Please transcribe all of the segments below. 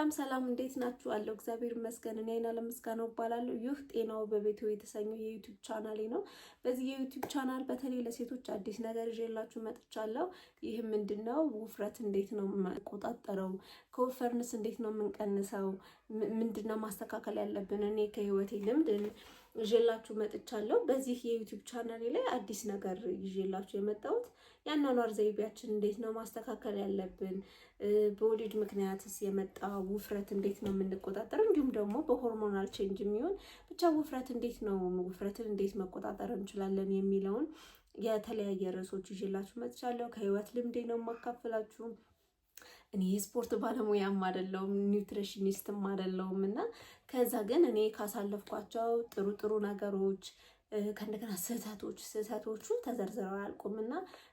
ሰላም ሰላም፣ እንዴት ናችሁ? አለው እግዚአብሔር ይመስገን። እኔ አይናለም ምስጋናው እባላለሁ። ይህ ጤናው በቤቱ የተሰኘው የ YouTube ቻናሌ ነው። በዚህ የ YouTube channel በተለይ ለሴቶች አዲስ ነገር ይዤላችሁ መጥቻለሁ። ይህ ምንድን ነው? ውፍረት እንዴት ነው የምንቆጣጠረው? ከወፈርንስ እንዴት ነው የምንቀንሰው? ምንድን ነው ማስተካከል ያለብን? እኔ ከህይወቴ ልምድ ይዤላችሁ መጥቻለሁ። በዚህ የ YouTube ቻናሌ ላይ አዲስ ነገር ይዤላችሁ የመጣሁት የአኗኗር ዘይቤያችን እንዴት ነው ማስተካከል ያለብን፣ በወሊድ ምክንያትስ የመጣ ውፍረት እንዴት ነው የምንቆጣጠር፣ እንዲሁም ደግሞ በ hormonal change የሚሆን ብቻ ውፍረት እንዴት ነው ውፍረትን እንዴት መቆጣጠር እንችላለን የሚለውን የተለያየ ርዕሶች ይዤላችሁ መጥቻለሁ። ከህይወት ልምዴ ነው የማካፍላችሁ። እኔ የስፖርት ባለሙያም አይደለሁም፣ nutritionist ም አይደለሁም፣ እና ከዛ ግን እኔ ካሳለፍኳቸው ጥሩ ጥሩ ነገሮች፣ ከእንደገና ስህተቶቹ ተዘርዝረው አያልቁም፣ እና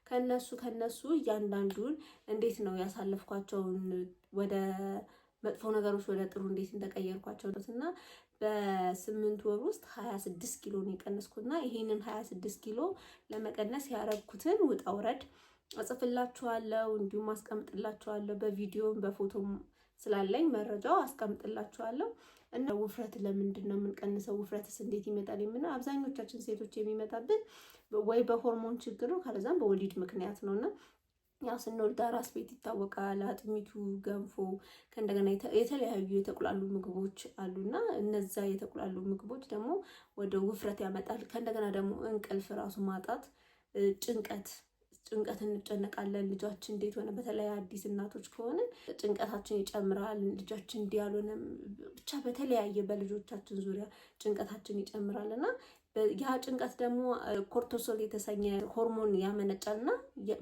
ከነሱ እያንዳንዱን እንዴት ነው ያሳለፍኳቸውን ወደ መጥፎ ነገሮች ወደ ጥሩ እንዴት እንደቀየርኳቸው እና በ8 ወር ውስጥ 26 ኪሎ ነው የቀነስኩትና ይሄንን 26 ኪሎ ለመቀነስ ያረግኩትን ውጣ ውረድ እጽፍላችኋለሁ፣ እንዲሁም አስቀምጥላችኋለሁ። በቪዲዮም በፎቶም ስላለኝ መረጃው አስቀምጥላችኋለሁ። እና ውፍረት ለምንድን ነው የምንቀንሰው? ውፍረትስ እንዴት ይመጣል? የምንለው አብዛኞቻችን ሴቶች የሚመጣብን ወይ በሆርሞን ችግር ነው፣ ካለዛም በወሊድ ምክንያት ነው። እና ያው ስንወልድ አራስ ቤት ይታወቃል። አጥሚቱ፣ ገንፎ፣ ከእንደገና የተለያዩ የተቁላሉ ምግቦች አሉና እነዛ የተቁላሉ ምግቦች ደግሞ ወደ ውፍረት ያመጣል። ከእንደገና ደግሞ እንቅልፍ ራሱ ማጣት፣ ጭንቀት ጭንቀት እንጨነቃለን። ልጃችን እንዴት ሆነ? በተለይ አዲስ እናቶች ከሆነ ጭንቀታችን ይጨምራል። ልጃችን እንዲህ ያልሆነም ብቻ በተለያየ በልጆቻችን ዙሪያ ጭንቀታችን ይጨምራል፣ እና ያ ጭንቀት ደግሞ cortisol የተሰኘ ሆርሞን ያመነጫል፣ እና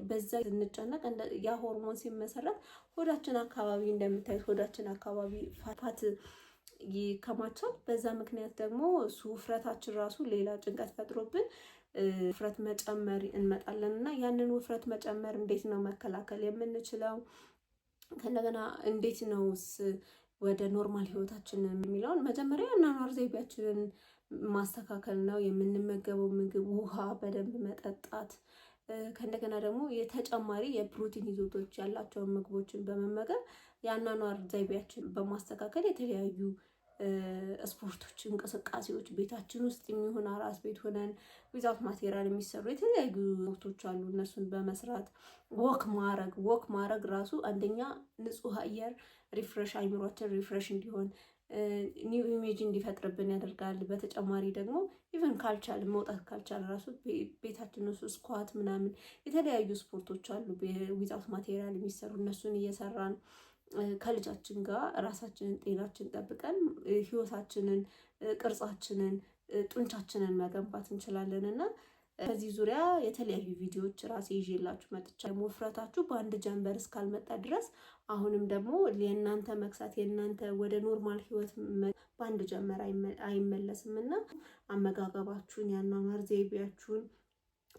በዛ ስንጨነቅ ያ ሆርሞን ሲመሰረት ሆዳችን አካባቢ፣ እንደምታዩት ሆዳችን አካባቢ fat ይከማቻል። በዛ ምክንያት ደግሞ እሱ ውፍረታችን ራሱ ሌላ ጭንቀት ፈጥሮብን ውፍረት መጨመር እንመጣለን፣ እና ያንን ውፍረት መጨመር እንዴት ነው መከላከል የምንችለው? ከእንደገና እንዴት ነውስ ወደ normal ህይወታችን የሚለውን መጀመሪያ አኗኗር ዘይቤያችንን ማስተካከል ነው። የምንመገበው ምግብ፣ ውሃ በደንብ መጠጣት፣ ከእንደገና ደግሞ የተጨማሪ የፕሮቲን ይዘቶች ያላቸውን ምግቦችን በመመገብ፣ የአኗኗር ዘይቤያችን በማስተካከል፣ የተለያዩ ስፖርቶች፣ እንቅስቃሴዎች ቤታችን ውስጥ የሚሆን አራስ ቤት ሆነን without material የሚሰሩ የተለያዩ ስፖርቶች አሉ። እነሱን በመስራት walk ማድረግ ራሱ አንደኛ ንጹህ አየር refresh አይምሯችን refresh እንዲሆን፣ new image እንዲፈጥርብን ያደርጋል። በተጨማሪ ደግሞ even ካልቻል፣ መውጣት ካልቻል ራሱ ቤታችን ውስጥ squat ምናምን የተለያዩ ስፖርቶች አሉ without material የሚሰሩ። እነሱን እየሰራን ከልጃችን ጋር ራሳችንን ጤናችን ጠብቀን ህይወታችንን፣ ቅርጻችንን፣ ጡንቻችንን መገንባት እንችላለን። እና በዚህ ዙሪያ የተለያዩ ቪዲዮዎች ራሴ ይዤላችሁ መጥቻለሁ። ውፍረታችሁ በአንድ ጀንበር እስካልመጣ ድረስ አሁንም ደግሞ የእናንተ መክሳት፣ የእናንተ ወደ normal ህይወት በአንድ ጀንበር አይመለስም፣ እና አመጋገባችሁን፣ የአኗኗር ዘይቤያችሁን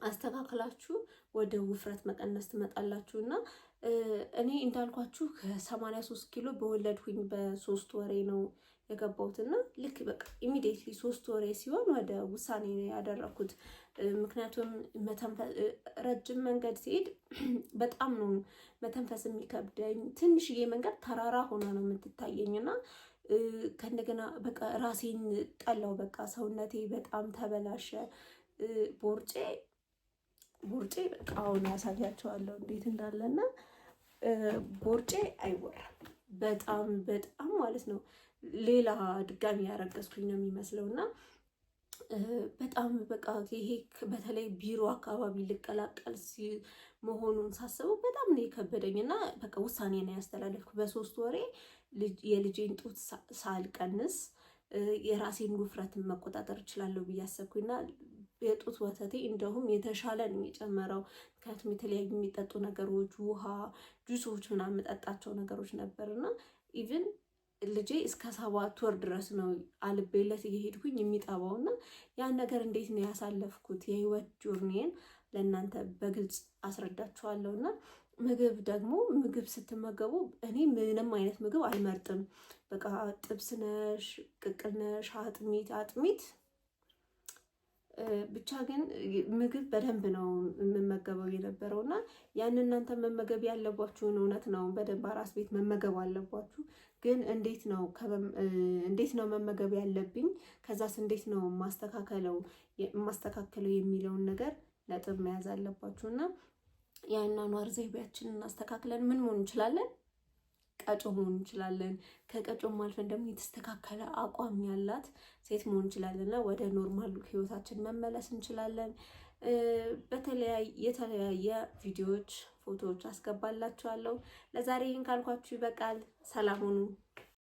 አስተካክላችሁ ወደ ውፍረት መቀነስ ትመጣላችሁ። እና እኔ እንዳልኳችሁ ከ83 ኪሎ በወለድኩኝ በ3 ወሬ ነው የገባሁት፣ እና ልክ በቃ immediately 3 ወሬ ሲሆን ወደ ውሳኔ ነው ያደረኩት። ምክንያቱም ረጅም መንገድ ሲሄድ በጣም ነው መተንፈስ የሚከብደኝ። ትንሽዬ መንገድ ተራራ ሆና ነው የምትታየኝ፣ እና ከእንደገና በቃ ራሴን ጠላው። በቃ ሰውነቴ በጣም ተበላሸ። ቦርጬ በቃ አሁን ያሳያቸዋለሁ እንዴት እንዳለና ቦርጬ አይወራም። በጣም በጣም ማለት ነው። ሌላ ድጋሚ ያረገዝኩኝ ነው የሚመስለው፣ እና በጣም በቃ ይሄ በተለይ ቢሮ አካባቢ ልቀላቀል መሆኑን ሳስበው በጣም ነው የከበደኝ፣ እና በቃ ውሳኔ ነው ያስተላለፍኩ። በ3 ወሬ የልጄን ጡት ሳልቀንስ የራሴን ውፍረትን መቆጣጠር እችላለሁ ብዬ አሰብኩኝና የጡት ወተቴ እንደውም የተሻለ ነው የጨመረው። ምክንያቱም የተለያዩ የሚጠጡ ነገሮች፣ ውሃ፣ ጁሶች ምናምን የምጠጣቸው ነገሮች ነበር፣ እና even ልጄ እስከ 7 ወር ድረስ ነው አልቤለት እየሄድኩኝ የሚጠባው። እና ያን ነገር እንዴት ነው ያሳለፍኩት የህይወት journey ን ለእናንተ በግልጽ አስረዳችኋለሁ። እና ምግብ ደግሞ ምግብ ስትመገቡ እኔ ምንም አይነት ምግብ አልመርጥም። በቃ ጥብስ ነሽ፣ ቅቅል ነሽ፣ አጥሚት አጥሚት ብቻ ግን ምግብ በደንብ ነው የምመገበው የነበረው፣ እና ያን እናንተ መመገብ ያለባችሁን እውነት ነው በደንብ አራስ ቤት መመገብ አለባችሁ። ግን ግን እንዴት ነው መመገብ ያለብኝ፣ ከዛስ እንዴት ነው የማስተካከለው የሚለውን ነገር ነጥብ መያዝ አለባችሁ። እና የአኗኗር ዘይቤያችንን አስተካክለን ምን መሆን እንችላለን? ቀጮ መሆን እንችላለን። ከቀጮም አልፈን ደግሞ የተስተካከለ አቋም ያላት ሴት መሆን እንችላለን እና ወደ normal ህይወታችን መመለስ እንችላለን። የተለያየ ቪዲዮዎች፣ ፎቶዎች አስገባላችኋለሁ። ለዛሬ ይህን ካልኳችሁ ይበቃል። ሰላም ሁኑ።